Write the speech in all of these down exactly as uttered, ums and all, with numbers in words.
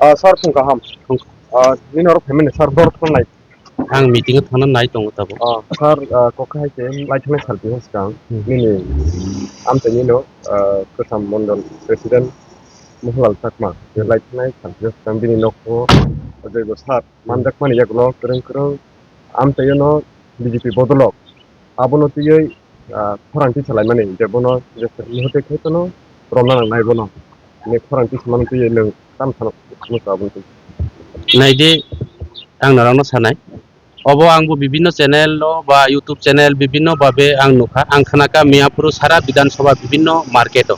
Ah, sir, phung kaham. Phung. Ah, nini oro phaimani sir, bor thang nai. Ang meeting o thangna nai tongo tabuk. Ah, sir, ah, kok hai khe lai thangna sal tini swkang. Hmm. Nini amchaini no, ah, Kwtham Mondol President Mohanlal Chakma. Hmm. Lai thangna sal tini swkang bini nokho Joibo sir manjakmani yagulo kwrwng kwrwng amchaio no B J P bodolok. Abono twiwi ah, khorang tisa laimani, je bono je muhurte khe tono romna nangnai bono. Ni khorang tisa mano twi nwng tam sano musa aboni twi. Naidi, ang norokno sanai. Obo ang bo bibinno channel o ba YouTube channel bibinno babe ang nukha. Ang khnakha Miyapuru sara Bidhan Sabha bibinno market o.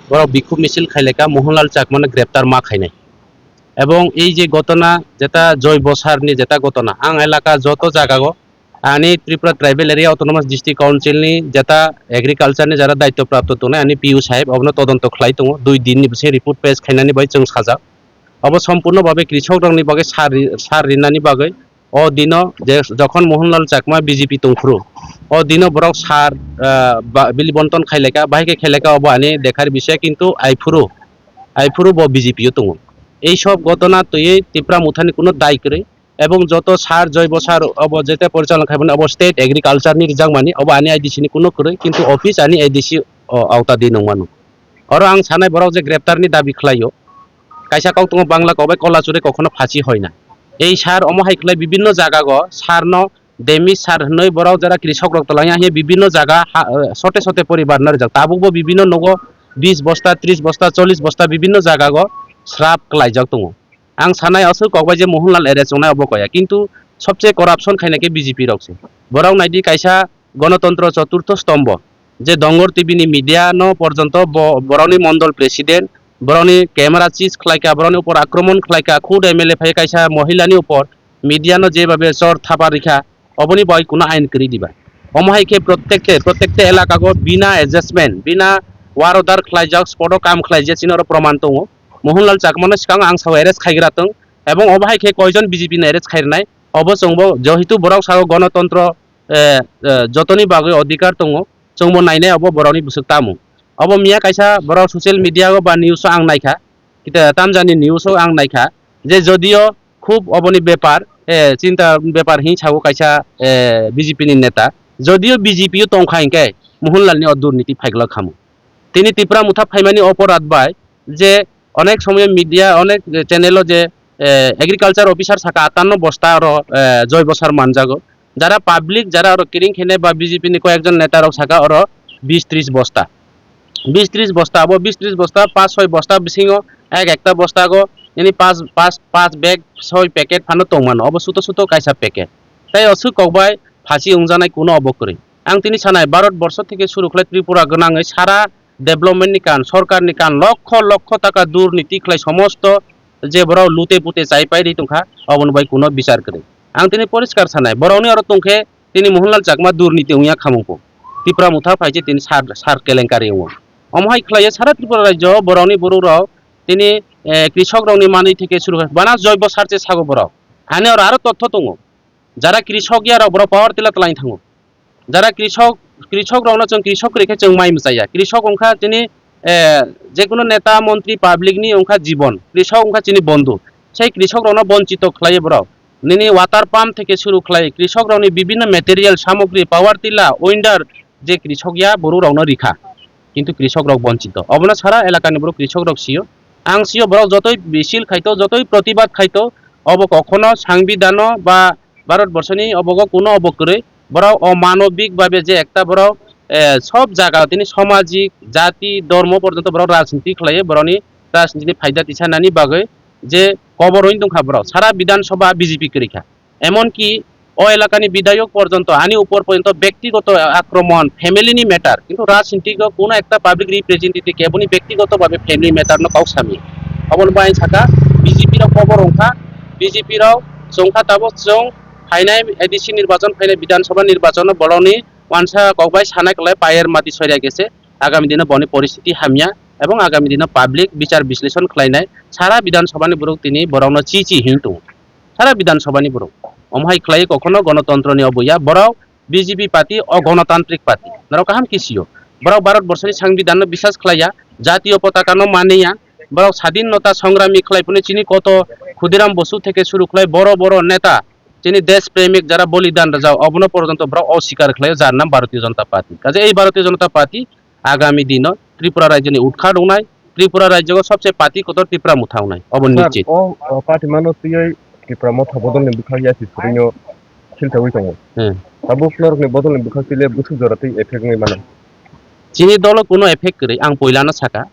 Borok bikhub misil khaileka Mohanlal Chakmano greptar ma khainai. Ebong ei je gotona jeta Joibo sir ni jeta gotona ang elaka joto jaga o Ani Tripura Tribal Area Autonomous District Council ni jeta agriculture ni jara daityo prapto tongnai ani P U sahib obono todonto khlai tongo, dui din ni bwsai report pes khainani bai chwng sajak. Obo sompurno babe krisok rokni bagwi sar ri-, sar rinani bagwi o dino je jokhon Mohanlal Chakma B J P tongphuru, o dino borok sar, ah, ba-, bili bonton khaileka, bahai khe khaileka obo ani dekhar bisoi, kintu aiphuru, aiphuru bo B J P o tongo. Ei sob gotona twiwi Tipra Mothani kuno dai kwrwi. Ebong joto sir, joibo sir obo jete porichalona khaimani obo state agriculture ni rijak mani, obo ani I D C ni kuno kwrwi, kintu office ani I D C o auta di nung mano. Oro ang sanai borok je greptar ni dabi khlaio. Kaisa kok tongo Bangla kok bai kola chure kokhono phachi hoi na. Ei sir omo hai khlai bibinno jaga go sir no demi sir hwnwi borok jara krisok rok tolai ya bibinno jaga ha, eh, sote sote poribar no rijak. Tabuk bo bibinno nogo bis bosta, tris bosta, chollis bosta bibinno jaga go srap klaijak tongo. Ang sanai aswk kokbai je Mohanlal arrest wngnai obo koya, kintu sobse corruption khainai khe B J P rok se. Borok naidi kaisa Ganatantro Choturtho Stombo, je Dongor T V ni media no porjonto bo-, borokni mondol president, borokni camera seize khlaika, borokni upor akromon khlaika, khud M L A phai kaisa mohila ni upor media no jebabe chor thapa rikha, oboni bai kuno ain kwrwi diba. Omo hai khe protekte, protekte elaka go bina adjustment, bina war order khlaijak, spot o kam khlaijak, chini oro proman tongo. Mohanlal Chakmano swkango ang sao arrest khaigra tong, ebong obo hai khe koijon B J P ni arrest khairwnai, obo chwngbo jehetu borok sao gonotontro, eh, eh, jotoni bagwi odhikar tongo, chwngbo nainai obo borokni bwswk tamo. Obo miya kaisa borok social media o ba news o ang naikha, kita tamjani news o ang naikha, je jodio khub oboni bepar, eh, chinta bepar hin sao kaisa, eh, B J P ni neta, jodio B J P o tongkha hinkhe Mohanlal ni o durniti phaikla khamu. Tini Tipra Motha phaimani oporad bai je onek somoyo media, onek channel o je, eh, agriculture officer saka atanno bosta oro, eh, joibo sar manjago. Jara public, jara oro kiring khene ba B J P ni koyekjon neta rok saka oro bis tris bosta. Bis tris bosta, abo bis tris bosta, pas soi bosta bisingo ek ekta bosta go, yani pas, pas, pas bag soi packet phano tongmano. Obo suto suto kaisa packet. Tai oswk kokbai phasi wngjanai kuno obo kwrwi. Ang tini sanai, Bharat borsho theke suru khlai Tripura gwnangwi sara development ni kan, sorkar ni kan, lokho lokho taka durniti khlai somosto je borok lute pute chai pai ri tongkha, oboni bai kuno bichar kwrwi. Ang tini poriskar sanai, borokni oro tongkhe tini Mohanlal Chakma durniti wngya khamung po. Tipra Motha phai se tini sar, sar kelenkari wngo. Omo hai khlaiya sara Tripura rajyo borokni borok rok tini, eh, krisok rokni manwi theke suru khlai, bana joibo sar se sago borok. Ani oro aro totho tongo. Jara krisok ya rok borok power tila twlai thango. Jara krisok, krisok rokno chwng krisok kwrwi khe chwng mai mwchaya. Krisok wngkha chini, eh, jekunu neta, montri, public ni wngkha jibon. Krisok wngkha chini bondhu. Sei krisok rokno bonchito khlaiwi borok. Nini water pump theke suru khlai, krisok rokni bibinno material samogri, power tiller, winder, je krisok ya borok rokno rikha. Kintu krisok rok bonchito. Obono sara elakani borok krisok rok sio. Ang sio borok jotoi bisil khaito, jotoi protibad khaito, obo kokhono sangbidano ba Bharat borsoni obogo kuno obo kwrwi, borok omanobik babe je ekta borok, eh, sob jaga tini samajik, jati, dhormo porjonto borok rajniti khlaiwi borokni rajnitini phaida tisanani bagwi je kobor wngwi tongkha borok, sara Bidhan Sabha B J P kwrwi kha. Emonki o elakani bidhayok porjonto ani upor porjonto bektigoto akromon, family ni matter, kintu rajnitiko kuno ekta public representative keboni bektigoto babe family matter no kok sami. Oboni bai saka B J P rok kobor wngkha, B J P rok chwngkha tabuk chwng phainai A D C nirbachon, phainai Bidhan Sabha nirbachon no borokni wansa kokbai sanai kwlai payer mati soiria khe se agami dino boni poristhiti hamya ebong agami dino public bichar bisleshon khlainai sara Bidhan Sabha ni borok tini borokno chi chi hin tongo. Sara Bidhan Sabha ni borok. Omo hai khlai kokhono gonotontro ni obo ya, borok B J P party o gonotantrik party. Norok kaham khe sio. Borok Bharat borsoni sangbidhan no biswas khlaiya, jatiyo potaka no maniya, Borok sadhinota songrami khlai phano chini koto Khudiram Bosu theke suru khlai boro boro neta, chini desh premik jara bolidan rwjak, obono porjonto borok oswikar khlaio, jar nam Bharatiya Janata Party. Kaje ei Bharatiya Janata Party agami dino Tripura rajyoni utkhat wngnai, Tripura rajyo sobse party kotor Tipra Motha wngnai, obo sir, nischit. O, o party mano twiwi Tipra Motha bodolni bwkhak yasi swrwino silchawi tongo. Hmm. Tabuk norokni bodolni bwkhak twi le bwswk jora twi effect wngwi mano. Chini dolo kuno effect kwrwi, ang poilano saka.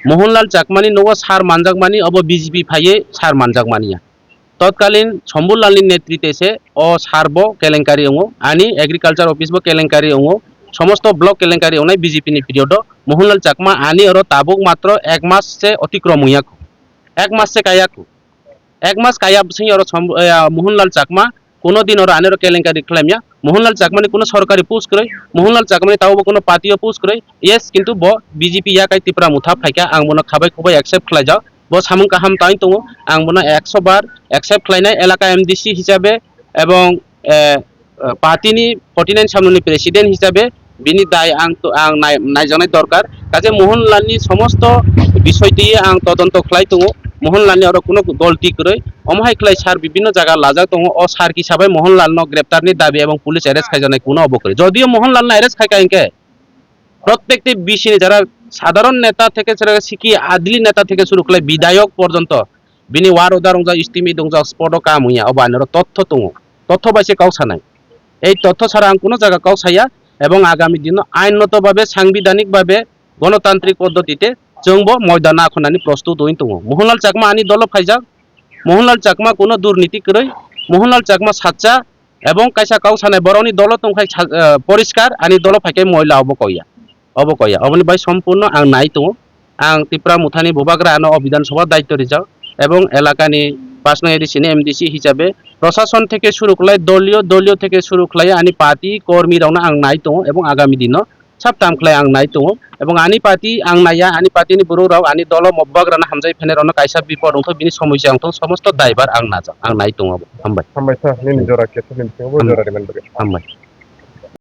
Mohanlal Chakmani nogo sar manjakmani, obo B J P phaiye sar manjakmani ya. Totkalin Sambhulalni netritwe se o sar bo kelenkari wngo, ani agriculture office bo kelenkari wngo, somosto block kelenkari wngnai B J P ni period o. Mohanlal Chakma ani oro tabuk matro ek mas se otikrom wngya kho, ek mas se kaya kho. Ek mas kaya bwswng oro Som-, eh, Mohanlal Chakma kuno din oro ani oro kelenkari khlaimya. Mohanlal Chakmani kuno sorkari post kwrwi, Mohanlal Chakmani tabo bo kuno party o post kwrwi. Yes, kintu bo B J P yakai Tipra Motha phaikha, ang bono khabai khubai accept khlaijak. Bo samung kaham tangwi tongo, ang bono ekso bar accept khlainai elaka M D C hisabe, ebong, eh, eh, party ni forty nine samno ni president hisabe bini dai ang to, ang nai-, naijaknai dorkar. Kaje Mohanlal ni somosto bisoi twi ang todonto khlai tongo. Mohanlal ni oro kuno golti kwrwi. Omo hai khlai sar bibinno jaga lajak tongo. O sar kisa bai Mohanlal no greptar ni dabi ebong police arrest khaijaknai kuno obo kwrwi. Jodio Mohanlal no arrest khaika hinkhe, prottekti B C ni jara sadharon neta theke sere siki adli neta theke suru khlai bidayok porjonto bini war order wngjak, istimit wngjak, spot o kam wngya, obo ani oro totho tongo. Totho bai se kok sanai. Ei totho sara ang kuno jaga kok saya, ebong agami dino ainoto babe, sangbidhanik babe, gonotantrik poddotite chwngbo moidana khonani prostut wngwi tongo. Mohanlal Chakma ani dolo phaijak, Mohanlal Chakma kuno durniti kwrwi, Mohanlal Chakma sacha, ebong kaisa kok sanai borokni dolo tongkhai sa-, eh, poriskar, ani dolo phaikhai moila obo koya. Obo koya. Oboni bai sompurno ang nai tongo. Ang Tipra Mothani bubagra ano o Bidhan Sabha daityo rijak ebong elakani pasno A D C ni M D C hisabe prosason theke suru khlai doliyo, doliyo theke suru khlai ani party kormi rokno ang nai tongo ebong agami dino sabtam khlai ang nai tongo ebong ani party ang naiya, ani party ni borok rok ani dolo bubagrano hamjai phainai rokno kaisa bipod wngthok bini somosya wngthok somosto daibar ang najak, ang nai tongo obo. Hambai. Hambai sir, nini jora kesa nini tongo, hambai, jora rimani bagwi. Hambai.